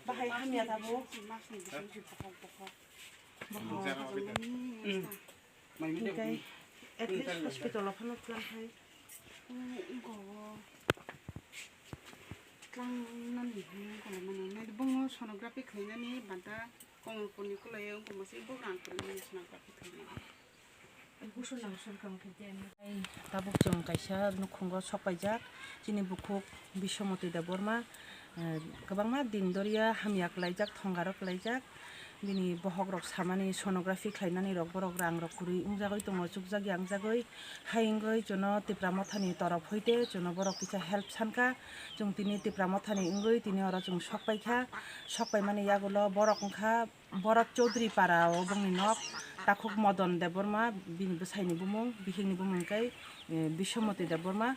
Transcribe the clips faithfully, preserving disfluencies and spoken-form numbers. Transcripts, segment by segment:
Bahai hamya tabuk. Hwnkhe at least hospital o phano tlang khai. Wngkha o. Tlangnani hwnwi wngkha mano. Nai bwngo sonography khlainani banta Kamalpurni kwlaiyo wngkha masa, bo rang kwrwngni sonography khlainani. Tabuk chwng kaisa nukhungo sokpaijak, chini bukhuk Biswamati Debbarma, eh, kwbangma din doriya hamya kwlaijak, thongaro kwlaijak. Bini bohokrok samani sonography khlainani rok borok rangrok kwrwi wngjagwi tongo, chukjak yangjagwi. Hai wngwi chwngno Tipra Mothani torof hoite chwngno borok kisa help sankha. Chwng tini Tipra Mothani wngwi tini oro chwng sokpaikha. Sokpaimani yagulo borok wngkha Bharat Chaudhary para o bongni nok, takhuk Madan Debbarma, bini bwsaini bumung, bihikni bumung khe, eh, Biswamati Debbarma.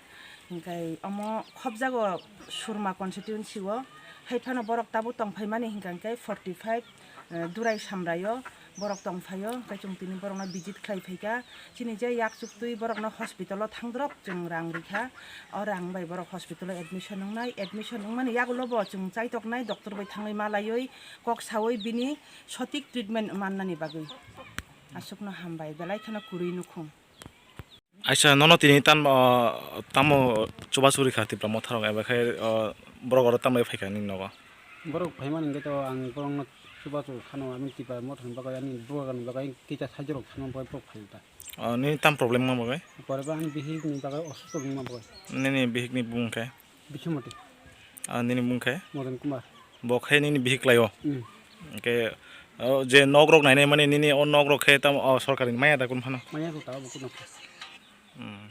Hinkhe omo khobjago Surma constituency o, hai phano borok tabuk tongphaimani hinkha khe forty five, eh, Durai Samrai o borok tongphaio, hinkhe chwng tini borokno visit khlai phaikha. Chini je yak chuktwi borokno hospital o thangdrop chwng rang rikha, o rang bai borok hospital o admission wngnai, admission wngmani yagulo bo chwng chaitoknai doctor bai thangwi malaiwi kok sawi bini sotik treatment mannani bagwi. Aswkno hambai, belai kheno kwrwi nukhung. Aisa, nono tini tan, o, tamo chubachu rikha Tipra Motharok, eba khe, o, borok oro tambai phaikha nini nogo? Borok phaimani hwnkhe to ang borokno chubachu khano, ani Tipra Mothani bagwi, ani bwrwkni bagwi kisa saichwrok thangma bagwi borok phai ta. O, nini tam problem wngma bagwi? Pore bo ani bihikni bagwi osusto wngma bagwi. Nini bihikni bumung khe? Biswamati. Ah, nini bumung khe? Madan Kumar. Bo khe nini bihik khlaio? Hmm. Hwnkhe, o, je nok rok nainai mani nini o nok rok khe tamo, o, sorkar ni maya da kun phano? Maya ko ta bo kun. Hmm.